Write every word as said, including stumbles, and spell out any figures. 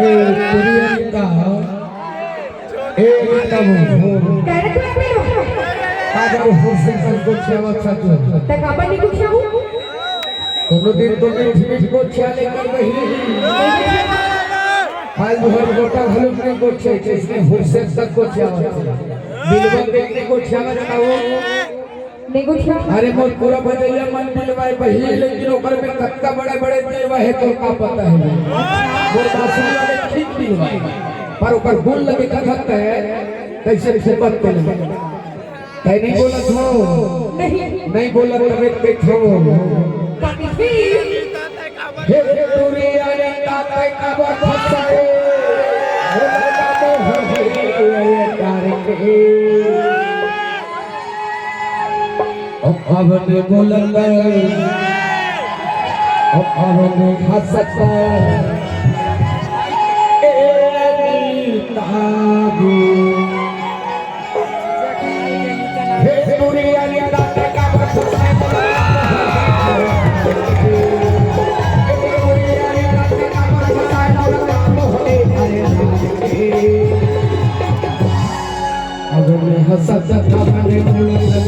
ए, प्रियंका, ए, तब हो। का रे, तू अपने हो? आज वो हुरसेन गोठियावत था तू। त काबर नहीं गोठियाहूं? कोनो दिन तो मीठ मीठ गोठिया लेकर वही। आज वो हर गोटा घलुक नहीं गोठिया, इसने हुरसेन तक गोठियावत था। बिलवा देखने गोठियावत था वो। नहीं कुछ ना। अरे मोर पूरा बजैया मन बिलवाए बही, लेकिन ओकर में कतका बड़े-बड़े बिलवा हे, तोर का पता हे? मोर बांसुरी वाले ठीक बिलवाए, पर ओकर गुण लगे कथक हे, कैसे फूकत के लगे। तै नहीं बोलत हो? नहीं। नहीं बोलत तबे तो बैठो। कभी भी। हे दुरिया रे ताते काबर फसाए, हे दादा मोहन हे, हे तारे के। ओ अवन बोलत, ओ अवन हंसत, ए नीताबू। हे दुरिया रे ताते काबर फसाए, हे दुरिया रे ताते काबर फसाए, अगर मैं हंसत था, मैंने बोला,